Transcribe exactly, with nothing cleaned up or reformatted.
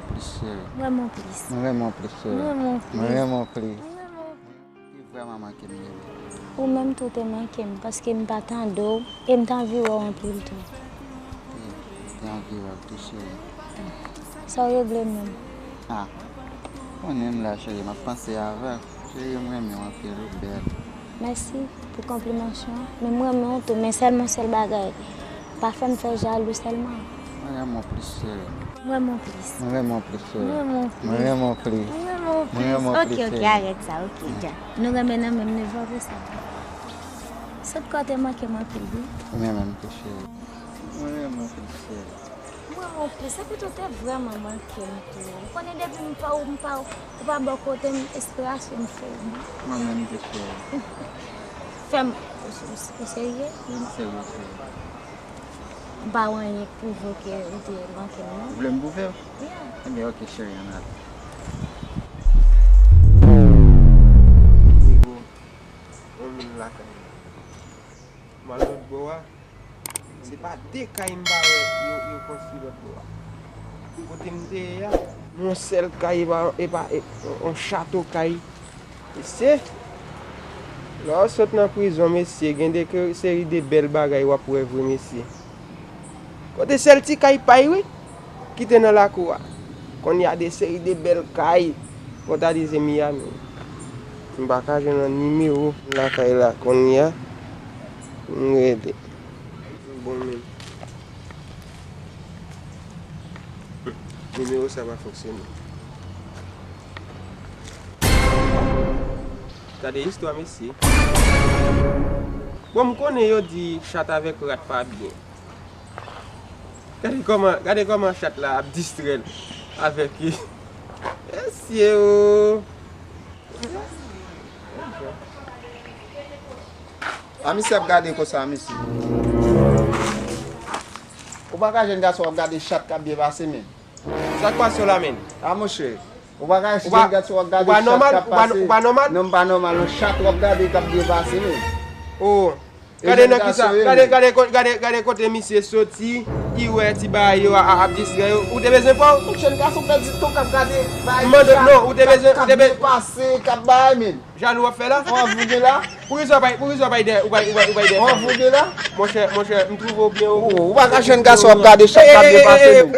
Plis cheri. M renmen w plis. M renmen w plis cheri. M renmen w plis. M renmen w plis. M renmen w plis. Ou te vrèman manke m, bebe. Ou menm tou te manke m, paske m pa tande w, e m t anvi wè w anpil tou. Ou te anvi wè m tou, cheri. Sa w regle menm? Ah, konnen m la, cheri, m ap panse avè w. Cheri, m renmen w anpil, ou bèl. Mèsi pou konplimasyon an. Men m renmen w tou, men sèlman sèl bagay, pa fè m fè jalou sèlman. Mwen renmen w plis, cheri. M renmen w plis. Mwen renmen w plis, cheri. M renmen w plis. Mwen renmen w plis. M renmen w plis. M renmen w plis, cheri. Ok, ok, arèt sa, ok, dja. Nou renmen nan menm nivo, pou sa. Sot kote manke m anpil, wi. Ou menm menm tou, cheri. Mwen renmen w plis, cheri. Mwen renmen w plis, epi tou te vrèman manke m tou. Ou konnen depi m pa, ou m pa, ou pa bò kote m, espirasyon m fou. Mwen menm tou, cheri. Fè m, ou, ou, ou serye? M serye, cheri. M pa wè anyen k pwouve w ke ou te manke m, non. Ou vle m pwouve w? Yeah. Ebyen, ok, cheri, ann ale. Ego, yon moun lakay la. M al lòt bò a. Se pa de kay m pa wè yo, yo konstwi lòt bò a. Kote m te ye a, yon sèl kay, e pa, e pa, e, yon chato kay. Mesye, lè w sot nan prizon, mesye, gen de ke, seri de bèl bagay w ap wè vre, mesye. Kote sèl ti kay pay, wi, ki te nan lakou a. Kounye a de seri de bèl kay. Fòtalize Miami. M pa ka jwenn yon nimewo lakay la kounye a. M rele. Bon, men. Nimewo sa pa fonksyone. Gade istwa, mesye. Bon, m konnen yo di chat avèk rat pa byen. Gade kòman, gade kòman chat la ap distrè l avèk li. Mesye o. A misye ap gade konsa, mesye. Ou pa ka jwenn gason w ap gade chat k ap byen pase, men. Sa k pase w la, men? A, monchè. Ou pa ka jwenn gason w ap gade chat k ap pase. Ou pa nòmal, ou pa nòmal. Non, m pa nòmal, non, chat w ap gade k ap byen pase, men. Oh. Gade nan kisa, gade, gade, gade, gade kote misye soti, li wè ti bagay yo a, a, ap distrè yo. Ou te bezwen pa w? Tout jèn gason pèdi tan k ap gade bagay. M mande w, non, ou te bezwen, ou te bezwen pase k ap bay, men. Jalou w ap fè la? Ou anvi gen la? Poukisa w pa, poukisa w pa dèyè, ou pa, ou pa, ou pa dèyè fanm? Ou anvi gen la? Monchè, monchè, m twouve w byen, ou, ou pa ka jwenn gason w ap gade chat k ap byen pase, men.